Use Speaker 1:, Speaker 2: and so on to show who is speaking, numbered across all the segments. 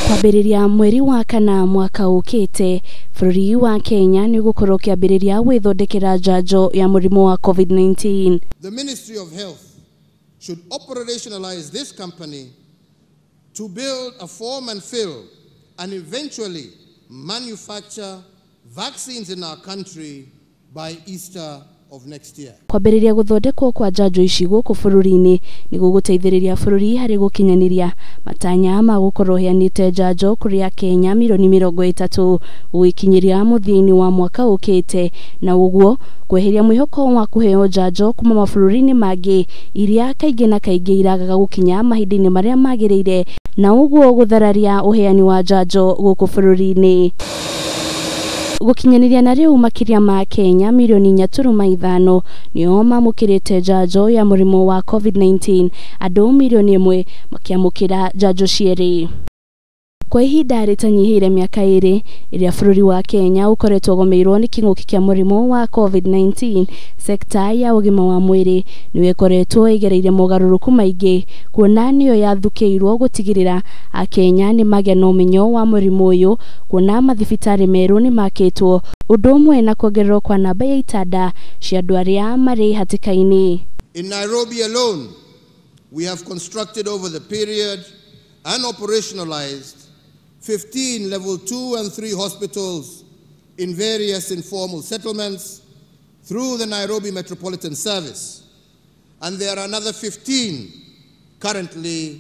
Speaker 1: Kwambĩrĩria mweri wa kana mwaka ũkĩte, bũrũri wa Kenya nĩ ũgũkorwo ũkĩambĩrĩria gwĩthondekera njanjo ya mũrimũ wa COVID-19.
Speaker 2: The Ministry of Health should operationalize this company to build a form and fill and eventually manufacture vaccines in our country by Easter of next year.
Speaker 1: Kwambĩrĩria gũthondekwo kwa njanjo ici gũkũ bũrũri-inĩ nĩ gũgũteithĩrĩria bũrũri harĩ gũkinyanĩria matanya ma gũkorwo ũheanĩte njanjo kũrĩ akenya milioni 30 gũgĩkinyĩria mũthia-inĩ wa mwaka ũkĩte, na ũguo kweheria mwĩhoko wa kũheo njanjo kuma mabũrũri-inĩ mangĩ iria kaingĩ na kaingĩ iragaga gũkinya mahinda-inĩ marĩa magĩrĩire, na ũguo gũthararia ũheani wa njanjo gũkũ bũrũri-inĩ. Gũkinyanĩria na rĩu makĩria ma Kenya milioni 4.5 nĩo mamũkĩrĩte njanjo ya mũrimũ wa COVID-19, andũ milioni 1 makĩamũkĩra njanjo cierĩ. Kwa ihinda rĩtanyihĩire mĩaka 2 ĩrĩa bũrũri wa Kenya ũkoretwo ũgũmĩirwo nĩ kĩng'ũki kĩa mũrimũ wa COVID-19, sekta ya ũgima wa mwĩrĩ nĩyo ĩkoretwo ĩgereire mogarũrũku maingĩ, kuona nĩyo yathukĩirwo gũtigĩrĩra akenya nĩ magĩa na ũmenyo wa mũrimũ ũyũ, kuona mathibitarĩ merũ nĩ makĩtwo, ũndũ ũmwe na kuongererwo kwa namba ya itanda cia andũ arĩa marĩ hatĩka-inĩ.
Speaker 2: In Nairobi alone, we have constructed over the period and operationalized 15 level 2 and 3 hospitals in various informal settlements through the Nairobi Metropolitan Service, and there are another 15 currently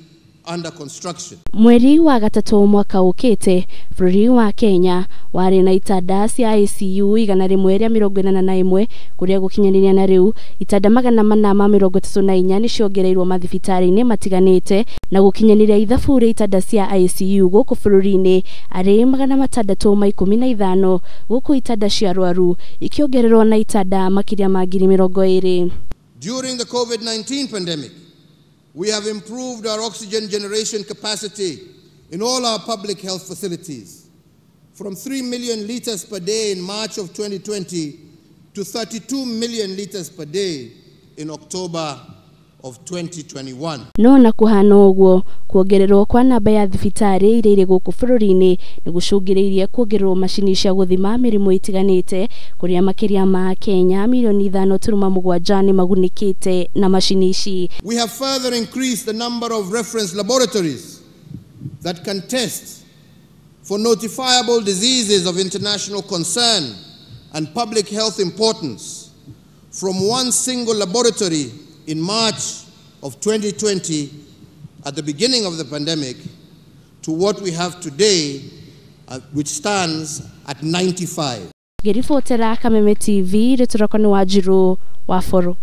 Speaker 2: under construction.
Speaker 1: Mweri wa gatatũ mwaka ũkĩte, bũrũri wa Kenya warĩ na itanda cia ICU 181, kũrĩa gũkinyanĩria na rĩu itanda 434 nĩ ciongereirwo mathibitarĩ-inĩ matiganĩte, na gũkinyanĩria ithabu rĩa itanda cia ICU gũkũ bũrũri-inĩ arĩ 615, gũkũ itanda cia arwaru ikĩongererwo na itanda makĩria ma 20,000.
Speaker 2: During the COVID-19 pandemic, we have improved our oxygen generation capacity in all our public health facilities from 3 million liters per day in March of 2020 to 32 million liters per day in October of 2021.
Speaker 1: No na kuhana ũguo, kuongererwo kwa namba ya thibitarĩ iria irĩ gũkũ bũrũri-inĩ nĩ gũcũngĩrĩirie kuongererwo macini cia gũthima mĩrimũ ĩtiganĩte, kũrĩa makĩria ma Kenya milioni 5.7 nĩ magunĩkĩte na macini ici.
Speaker 2: We have further increased the number of reference laboratories that can test for notifiable diseases of international concern and public health importance from one single laboratory in March of 2020 at the beginning of the pandemic to what we have today, which stands at 95.
Speaker 1: Ngĩribotera Kameme TV, rĩtũroko nĩ Wanjiru wa Boro.